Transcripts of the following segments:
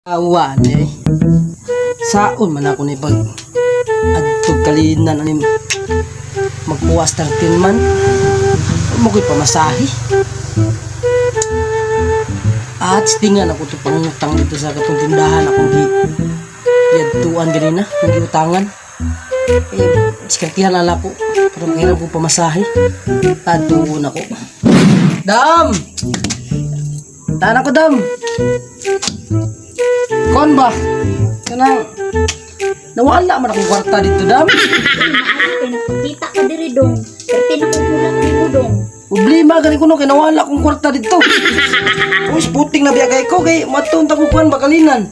Awa ni. Saon man ako ni pag adtog kalinan ani magpuwas 13 man. Mo ko'y pamasahe. At tingan ako to pangutang dito sa katong tindahan akong gi giadtuan ganina, akong giutangan. Eh, diskartihan na lang ako para makahiram ko pamasahe. Adtuon ako. Dam! Tanan ko, dam! Kon ba? Kanang nawala man akong kwarta dito, dam. Uy, maayo kay nagpakita ka diri dong. Perte na kong hulat nimo dong. Problema gani ko no kay nawala akong kwarta dito. Uy, sputing na biyagay ko kay matun ta ko kuan bakalinan.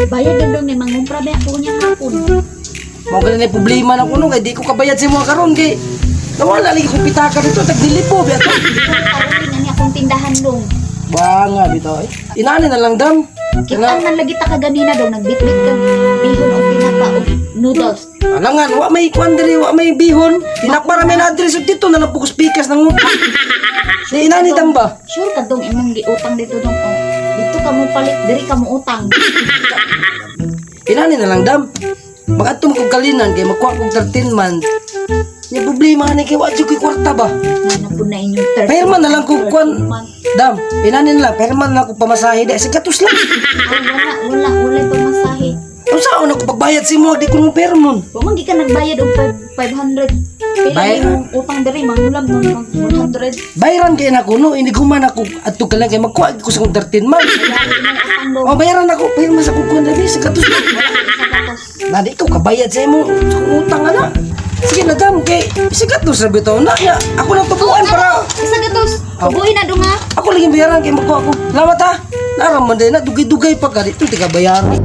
Bayad na dong ni mangumpra ba ako niya hapon. Mao gani na problema na ko no kay di ko kabayad sa mga karon kay nawala lagi kong pitaka dito tag dilipo biya to. Karon nga niya akong tindahan dong. Banga bitaw eh. Inani na lang, dam. Kitaan man lagi ta ka ganina dong, nagbitbit ka bihon og tinapa og noodles. Alangan, wa may kuan diri, wa may bihon. Tinapa ra may na address ug dito na lang pugos pikas ng utang. Di inani dam ba? Sure ka dong imong giutang dito dong oh. Dito ka mo palit, diri ka mo utang. Inani na lang, dam. Magadto man kog kalinan kay makuha kog 13 man. Nya problema ni kay wa jud koy kwarta ba. Na na pud na inyong 30. Perma na lang kog kuan. Dam, inani na lang, perma na lang kog pamasahe di sa gatos lang. Ay, wala wala wala pamasahe. Unsa na ko pagbayad sa imo di ko mo permon. Wa man gi ka nagbayad og 500. Pila imong utang diri mangulam man mag 100. Bayaran kay nako no, hindi guman ako adto ka lang kay makuha ko sa kong 13 man. Wala imong utang dong. O bayaran ako, perma sa kong kuan labi sa gatos lang. Wala sa gatos. Na di ko kabayad sa imo sa kong utang ana. Sige na, dam, kay sa gatos ra bitaw na ya. Ako nang tubuan para Isa gatos. Tubuhin na dong ha. Ako lagi bayaran kay makuha ko. Salamat ha. Naraman din na dugay-dugay pa ka dito ti ka bayaran.